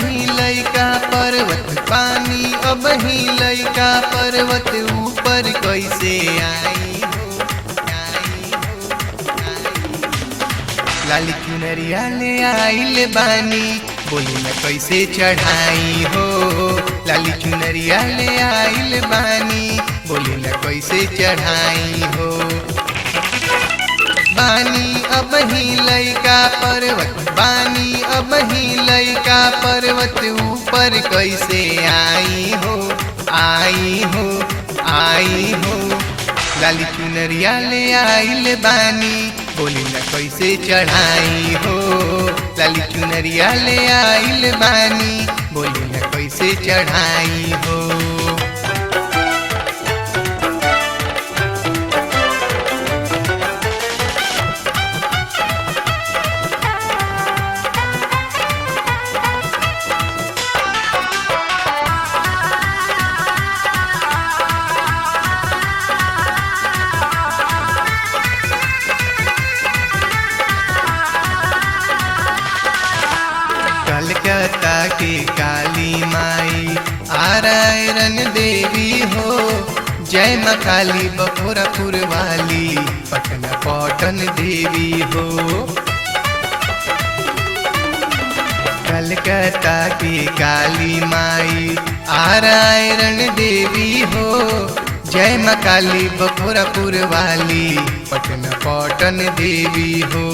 ही लइका पर्वत, बानी अब ही लइका पर्वत ऊपर कैसे आई हो, आई हो, आई। लाली चुनरिया ले आइल बानी, बोली न कैसे चढ़ाई हो। लाली चुनरिया ले आइल बानी, बोली न कैसे चढ़ाई हो। बानी अब ही लइका पर्वत, बानी अब ही लइका पर्वत ऊपर कैसे आई हो, आई हो, आई हो। लाली चुनरिया ले आइल बानी, बोली न कैसे चढ़ाई हो। लाली चुनरिया ले आइल बानी, बोली न कैसे चढ़ाई हो। कलकत्ता के काली माई आरायरन देवी हो। जय माँ काली बखोरापुर वाली पटना पटन देवी हो। कलकत्ता के काली माई आरायरन देवी हो। जय माँ काली बखोरापुर वाली पटना पटन देवी हो।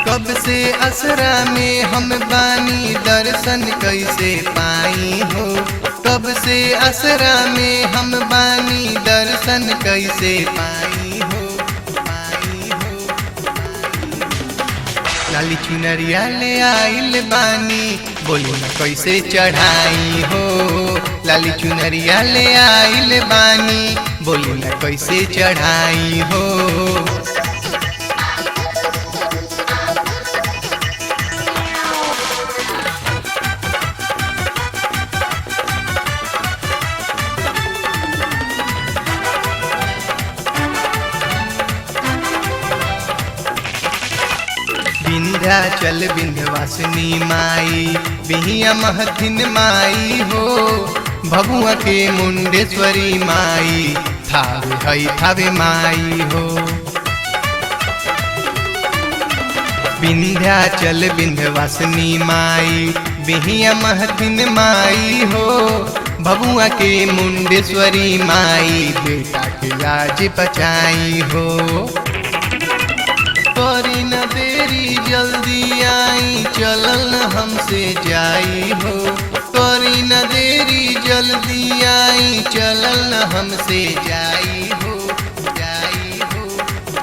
कब से असरा में हम बानी, दर्शन कैसे पाई हो। कब से असरा में हम बानी, दर्शन कैसे पाई हो, पाई हो, पाई हो। लाली चुनरिया ले आइल बानी, बोली न कैसे चढ़ाई हो। लाली चुनरिया ले आइल बानी, बोली न कैसे चढ़ाई हो। विंध्याचल विंध्यवासिनी माई बिहिया महथिन माई हो। भभुआ के मुंडेश्वरी माई थावे हई थावे माई हो। विंध्याचल विंध्यवासिनी माई बिहिया महथिन माई हो। भभुआ के मुंडेश्वरी माई बेटा के लाज बचाई हो। करी न देरी जल्दी आई, चलल न हमसे जाई हो। करी न देरी जल्दी आई, चलल न हमसे जाई हो, जाई हो,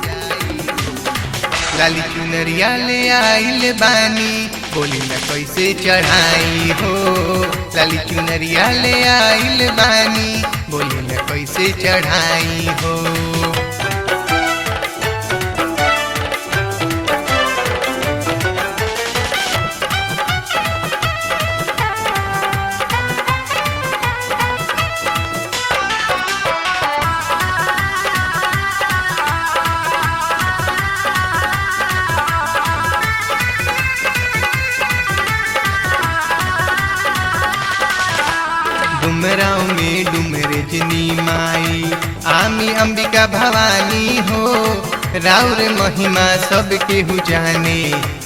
जाई हो। लाली चुनरिया ले आइल बानी, बोली न कैसे चढ़ाई हो। लाली चुनरिया ले आइल बानी, बोली न कैसे चढ़ाई हो। डुमराव में डुमरजनी माई आमी अंबिका भवानी हो। राउर महिमा सब केहू जाने,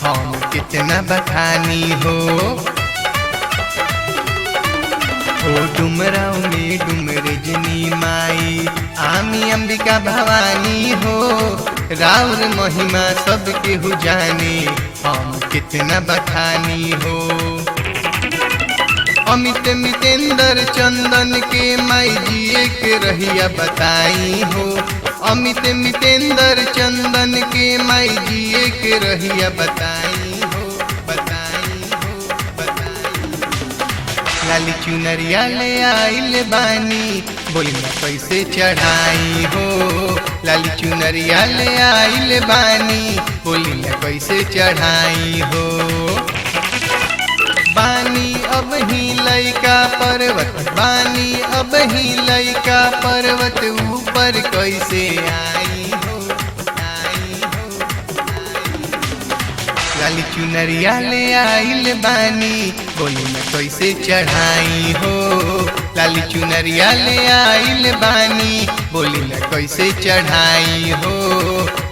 हम कितना बखानी हो। ओ डुमराव में डुमरजनी माई आमी अंबिका भवानी हो। राउर महिमा सब केहू जाने, हम कितना बखानी हो। अमित मितेंद्र चंदन के माई जी के रहिया बताई हो। अमित मितेंद्र चंदन के माई जी के रहिया बताई हो, बताई हो, बताई हो। लाली चुनरिया ले आइल बानी, बोली न कैसे चढ़ाई हो। लाली चुनरिया ले आइल बानी, बोली न कैसे चढ़ाई हो। बानी अब ही लइका पर्वत, बानी अब ही लइका पर्वत ऊपर कैसे आई हो, आई हो, आई हो। लाली चुनरिया ले आइल बानी, बोली न कैसे चढ़ाई हो। लाली चुनरिया ले आइल बानी, बोली न कैसे चढ़ाई हो।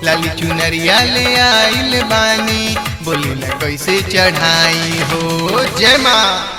लाली चुनरिया ले आइल बानी, बोली न कैसे चढ़ाई हो। जय माँ।